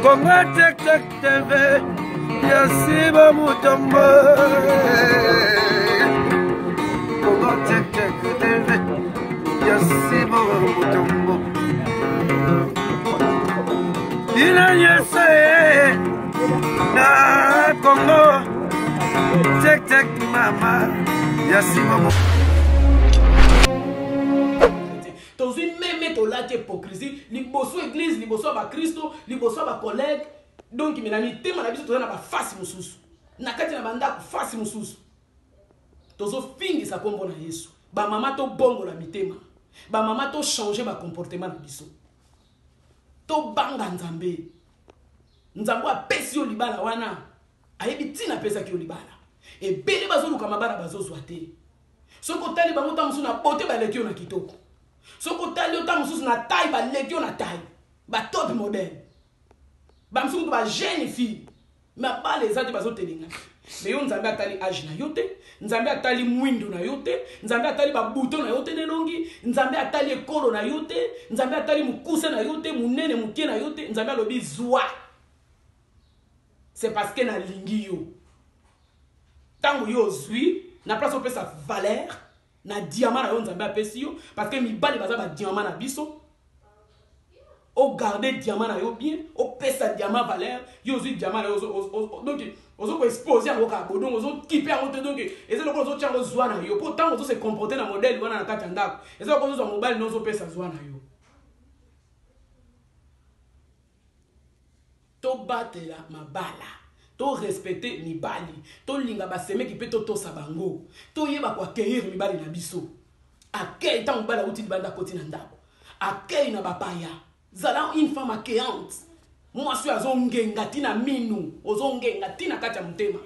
Congo Tek Tek TV ya Siba Mutombo. Congo Tek Tek TV ya Siba Mutombo. Bino nyonso ye na Congo Tek Tek mama ya Siba Mutombo. Tozwi meme tolati hypocrisie liboso eglise, liboso ya bakristo, liboso ya bacollègue. Donc me na mitema na biso toza na bafasi mosusu, na kati na bandako fasi mosusu. Tozofingisa nkombo na Yesu. Bamama tobongola mitema, bamama tochange bacomportement na biso, tobanga Nzambe. Nzambe apesi yo libala wana, ayebi ntina apesaki yo libala. Ebele bazoluka mabala bazozwa te. Soki otali bango ntango mosusu na bote baleki yo na kitoko, soki otali yo ntango mosusu na taille baleki yo na taille, ba top modèle, bamosusu kutu ba jeune fille, mabala eza te, bazotelenga. Me yo Nzambe atali age na yo te, Nzambe atali mwindu na yo te, Nzambe atali babuto na yo te na elongi, Nzambe atali ekolo na yo te, Nzambe atali mokuse na yo te, monene moke na yo te. Nzambe alobi zwa, c'est parce que nalingi yo. Ntango yo ozwi na place opesa valeur na diamant na yo Nzambe apesi yo, parce que mibali baza ba diamant na biso. Ogarde diamant na yo bien, opesa diamant valeur. Yo ozwi diamant na yo, donc ozo ko expose yango kaka bo, donc ozo kipe yango te, donc eza lokola ozotia yango zwa na yo. Po ntango ozo se comporter na modèle wana na kati ya ndako, eza lokola ozozwa mobali na ozopesa zwa na yo. Tobatela mabala, to respecter mibali, tolinga basemeki mpe totosa bango, toyeba ko accueillir mibali na biso. Accueil ntango mobali awuti libanda akoti na ndako, accueil na bapaya. Zala une femme accueillante, mwasi oyo azongenga ti na minu, ozongenga ti na kati ya motema.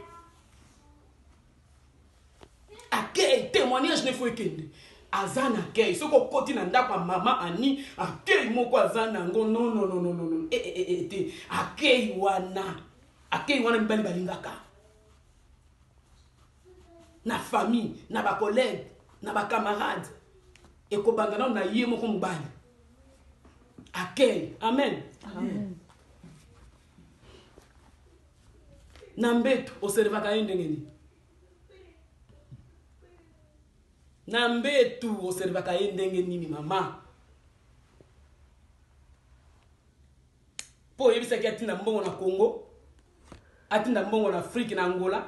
Accueil, témoignage ne faut ekende. Aza na accueil. Soki okoti na ndako ya mama Annie, accueil moko aza nango. Non, non, non, non, non, non. Eh, eh, eh, te. Accueil wana. Accueil wana mibali balingaka. Na famille, na ba collègues, na ba camarades. Ekobanda nano na ye moko mobali. Accueil. Amen. Amen. Na mbeto oservaka ye ndenge nini? Na mbetu oservaka ye ndenge nini mama? Po oyebisaki atinda mbongo na Congo, atinda mbongo na Afrique, na Angola,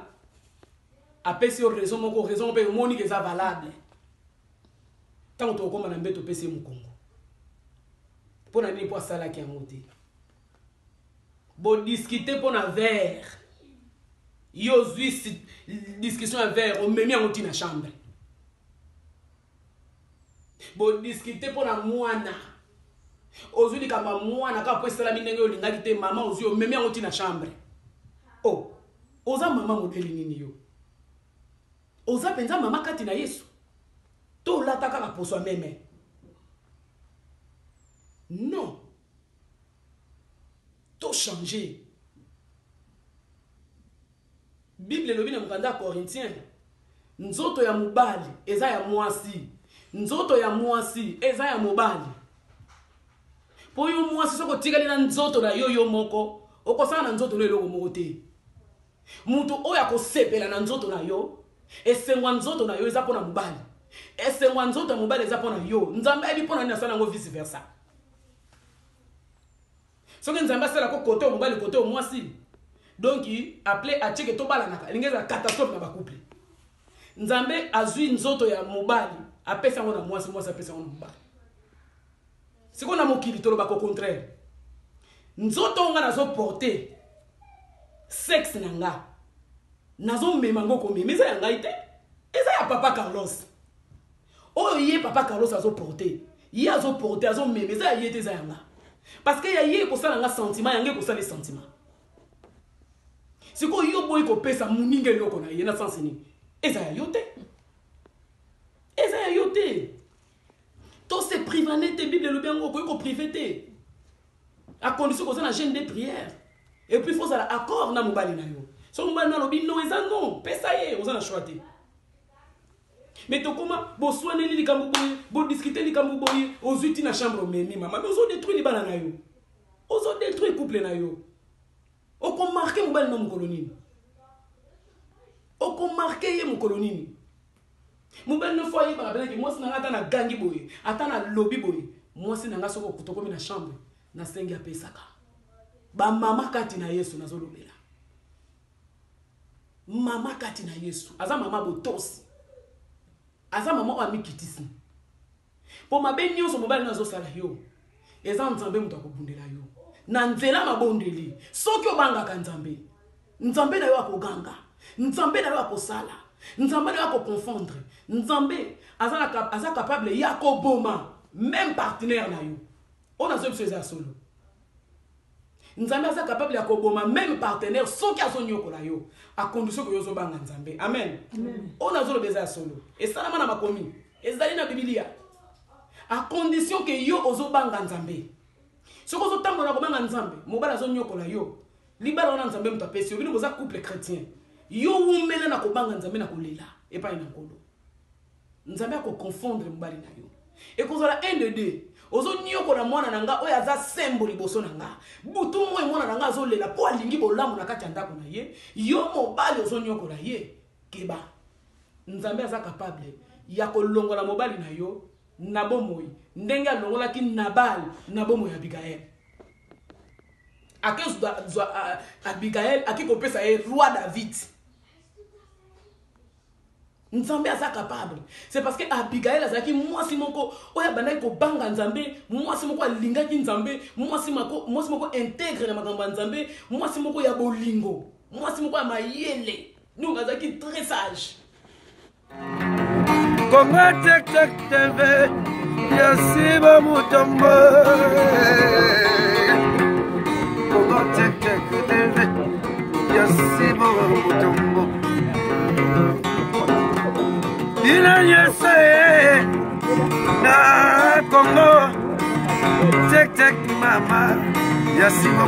apesi yo raison moko, raison moko mpe omoni ke eza valable. Ntango tokokoma na mbeto opesi ye mokongo. Mpo na nini? Mpo asalaki yango te. Bodiscute mpo na verre, yo ozwi discussion ya verre omemi yango ti na chambre. Bodiscute mpo na mwana, ozwi likambo ya mwana kaka mpo esalami ndenge olingaki te, mama ozwi omemi yango ti na chambre. Oh, oza mama modeli nini yo? Oza mpenza mama kati na Yesu? To olata kaka poso ya meme? Non. To changer. Bible elobi na mokanda ya Corinthiens, nzoto ya mobali eza ya mwasi, nzoto ya mwasi eza ya mobali. Po yo mwasi soki otikali na nzoto na yo yo moko, okosala na nzoto na eloko moko te. Moto oyo akosepela na nzoto na yo, esengo ya nzoto na yo eza mpo na mobali, esengo ya nzoto ya mobali eza mpo na yo. Nzambe ayebi mpo na nini asala yango vice versa. Soki Nzambe asala ko kote mobali kote mwasi, donc appelé atieke tobalanaka, elingi ezala catastrophe na ba couple. Nzambe azwi nzoto ya mobali apesa yango na mwasi, mwasi apesa yango na mobali. Sikoyo na mokili tolobaka au contraire, nzoto nga nazo porter sexe na nga, nazomema ngo komema, eza ya ngai te, eza ya papa Carlos. Oyo ye papa Carlos azo porter, ye azo porter, azo mema, eza ya ye te, eza ya nga. Parce que ya ye ekosala nga sentiment, ya nga ekosala sentiment. Sikoyo yo boyi kopesa moninga eloko na ye na sens nini? Eza ya yo te, eza ya yo te. To se privane te, Bible elobi yango, okoki ko prive te. À condition koza na jeûne de prière. Et puis faut ozala accord na mobali na yo. Soki mobali na alobi non, eza non, pesa ye, oza na choix te. Mais tokoma boswaneli likambo boye, bodiscute likambo boye, ozwi ti na chambre omemi mama, mais ozo détruire libala na yo, ozo détruire couple na yo. Okomarke mobali no mokolo nini? Okomarke ye mokolo nini? Mobali no fo ayebaka mpenza ke mwasi na ngai ata nagangi boye, ata nalobi boye, mwasi na ngai soki okuta okomi na chambre, nasengi apesaka. Bamama kati na Yesu nazolobela. Mama kati na Yesu aza mama botosi, aza mama oyo amikitisi. Mpo mabe nyonso mobali no azosala yo, eza Nzambe moto akobundela yo na nzela mabondeli. Soki obangaka Nzambe, Nzambe na yo akoganga, Nzambe na yo akosala, Nzambe na yo akoconfondre. Nzambe aza, aza capable ya koboma même partenaire na yo. Oyo nazo biso eza ya solo. Nzambe aza capable ya koboma même partenaire soki azonyokola yo, a condition que yo ozobanga Nzambe. Amen. Oyo nazoloba eza ya solo, esalama na makomi, ezali na Biblia. A condition que yo ozobanga Nzambe. Soki ozotambola na kobanga Nzambe, mobali azonyokola yo, libala wana Nzambe moto apesi yo, bino boza couple chrétien, yo wumela na kobanga Nzambe na kolela epai na Nkolo. Nzambe akoconfondre mobali na yo. Ekozala 1 de 2. Ozonyokola mwana na nga oyo aza sembo liboso na nga. Butu moi mwana na nga azolela mpo alingi bolamu na kati ya ndako na ye. Yo mobali ozonyokola ye. Keba. Nzambe aza capable ya kolongola mobali na yo na bomoi ndenge alongolaki Nabal na bomoi ya Abigail. Ake zwa Abigail ake kopesa ye roi David. Nzambe aza capable. C'est parce que Abigail azalaki mwasi moko oyo abandaki kobanga Nzambe, mwasi moko alingaki Nzambe, mwasi moko, mwasi moko integre na makambo ya Nzambe, mwasi moko ya bolingo, mwasi moko ya mayele. Donc azalaki très sage. Congo Tech Tech TV ya Siba Mutombo. Congo Tech Tech TV ya Siba Mutombo. Bino nyonso ye na Congo Tech Tech mama ya Siba.